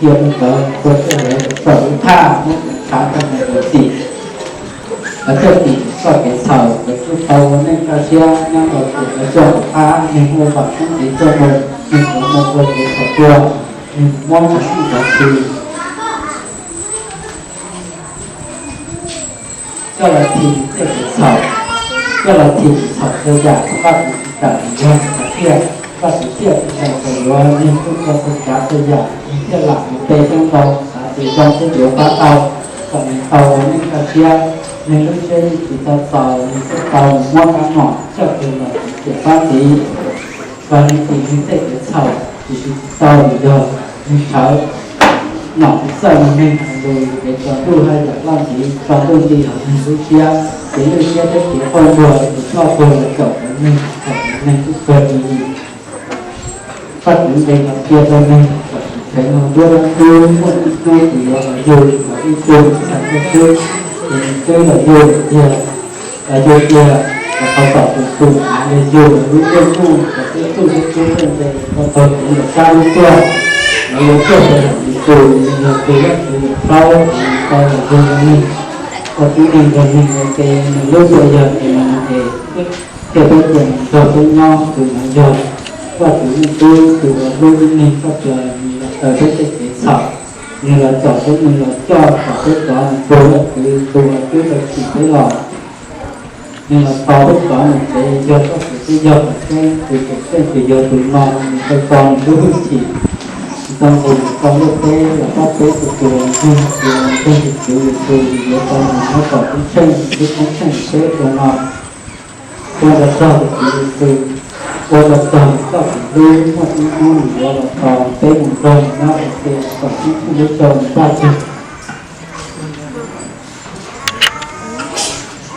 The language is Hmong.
Cia li ntawd ua tsiaj lawv txawm lub thaj muab tus tshav rau nws tus txim. Lawv thiaj tim txoj kev txhaum, lawv kuj tau ua neej kaj siab nyob rau tim lawv coj tus qab, nws muaj vam koob txiv tuaj mus, nws yuav mus ua kev txhaum dua, nws muab cov neej cov tshis coj los thim txoj kev txhaum, coj los thim txhaum txhua yam. Vajtswv tsis kam yog txhaum tiag, Vajtswv thiaj tsis zoo txais yuav, nws kuj tau txhua tsav txhua yam, nws thiaj lam mus pe xyoob ntoo xav tias zoo thiaj yuav pab tau, kom nws tau ua neej kaj siab. Nws lub siab yeej tsis tau txaus, nws thiaj tau muab rab nom coj kiag los tiv ciam pab ntxiv. Kom nws thim nws tej kev txhaum, tiam sis tsis tau, vim yog nws sawv nom tsis txawj mus neeg hais lus, kev tsaus ntuj haj yam loj ntxiv, tsaus ntuj nti hauv nws lub siab, kev lwj siab thiab kev quaj ntuag tus txoj tuag los caum hauv nws, caum hauv nws lub kawg li. Vajtswv nqis los qhia rau nws kom tus tshev no nruab dab kub, muaj ib hnub kuv yuav los yug los ib tug ntxhais tuaj xwb. Ces nws twb los yug tiag, los yug tiag, los qhov tom tus tus av los yug lub ntuj ntuj, los twb txuj lub kub tej nce ua tau kuv ntawm sab lub tuaj. Lawv yuav tuaj rau tus tus, nws yog tus Vajtswv yawm plaub, nws tau los yug rau neeg, ua tib neeg nrog neeg ua ke, nws lub npe yog Emanaues, thiaj peb cia nrog peb nyob. Tus no yog Vajtswv Leej Tub, tus uas hlub neeg txhawj, nws los taw peb tej kev txhaum, nws los caum peb, nws los coj kom peb rov mus cuag Vajtswv tus uas twb tau thim peb los. Nws los tos peb rov mus, ces yog txoj kev twb yog qhov tseeb, tus cawm seej twb yog tus no, nws tau tso nws lub hwj chim, nws tau nqis los txog ntiaj teb los pab peb tus uas ntseeg, tus uas ntseeg tus Tswv Yexus yuav tau mus nyob tom lub ceeb tsheej, lub ceeb tsheej peb ua no. Ua nrog txog tus Tswv Yexus, ua nrog txog nws txoj kev hlub, muaj ib hnub nws yuav los tos peb mus nrog nws nyob ua ke tom ceeb tsheej lub xyoo nws npaj tseg.